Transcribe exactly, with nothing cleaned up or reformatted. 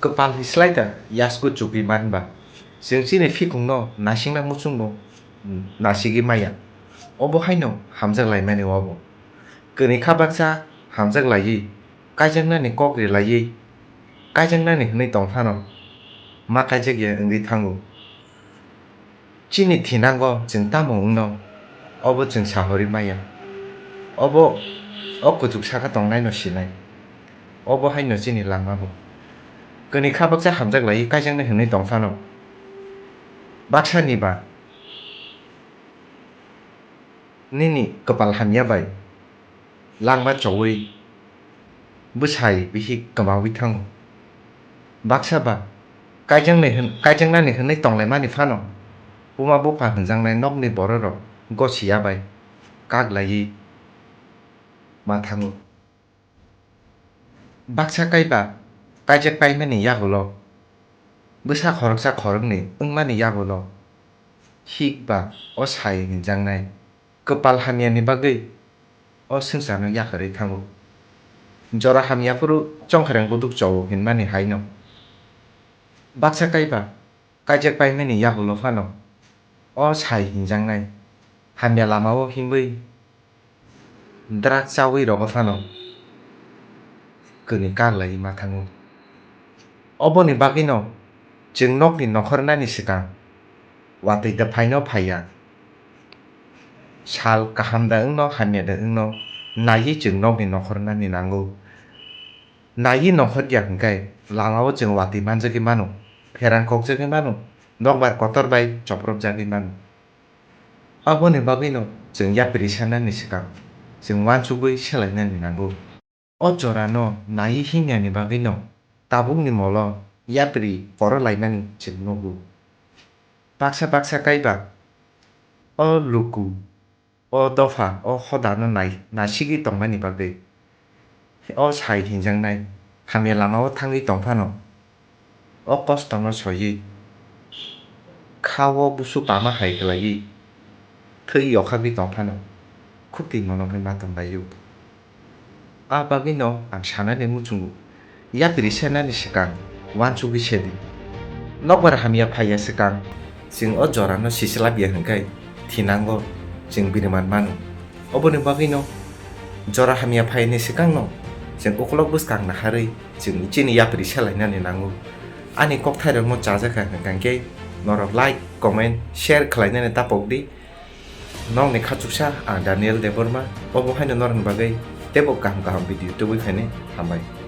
Kwpal hislai da yasku chukwi man ba. Chwng chini phikhungno naisingna muchungbo nasigwi maya. Obo haino hamjak laimani obo. Kwrwi kha baksa hamjak laiwi, kaijaknani kok ri laiwi, kaijaknani hwnwi tong phano ma kaijak ya wngwi thango. Chini thinango chwng tamo wngno, obo chwng sahori maya. Obo o kuchuk saka tongnaino sinai. Obo haino chini lama bo. Kwrwi kha baksa hamjak laiwi kaijaknai hwnwi tong phano. Baksani ba nini kwpal hamya bai langma chowi bwsai bihik kwmawi thango. Baksa ba kaijaknai hwn-, kaijaknani hwnwi tonglaimani phano buma bupha hwnjaknai nokni bororok gosiya bai kak laiwi ma thango. Baksa kaiba kaijak paimani yagulo, bwsa khoroksa khoroknwi wngmani yagulo, hik ba o sai hinjaknai kwpal hamyani bagwi o swngcharno yakarwi thango. Jora hamya phuru chongkhereng buduk chowo hinmani haino. Baksa kaiba kaijak paimani yagulo phano o sai hinjaknai hamya lamao himwi drak chawi rogo phano kwrwi kak laiwi ma thango. Oboni bagwino chwng nokni nokhornani swkang watwi da phaino phaiya. Sal kaham da wngno hamya da wngno naiwi chwng nokni nokhornani nango. Naiwi nokhorya hwnkhe lamao chwng watwi manjagwi mano, pherang kokjagwi mano, nokbar kotor bai chopropjagwi mano. Aboni bagwino chwng yapri sanani swkang chwng uansugwi selainani nango. O jorano naiwi himyani bagwino tabukni molo yapri poro laimani chwng nugo. Baksa baksa kaiba o luku o dopha o hodano nai-, naisigwi tongmani bagwi o sai hinjaknai hamya lamao thangwi tong phano, o kostono soiwi kha-o busu pama hai khlaiwi thwi yokhagwi tong phano khukti mono hwnwi ma tong laio. A bagwino ang sanani muchungo, yapri senani swkang uansugwi sedi. Nokbar hamya phaiya swkang chwng o jorano sislabya hwnkhe thinango chwng bini man mano. Oboni bagwino jora hamya phaini swkangno chwng ukolok bwskang naharwi chwng chini yapri selainani nango. Ani kokthairokno chajakha hwnkhe norok like, comment, share khlainani tapok di. Nokni khachuksa ang Daniel Debbarma, obo haino norokni bagwi teibo kaham kaham video tubui phainai. Hambai.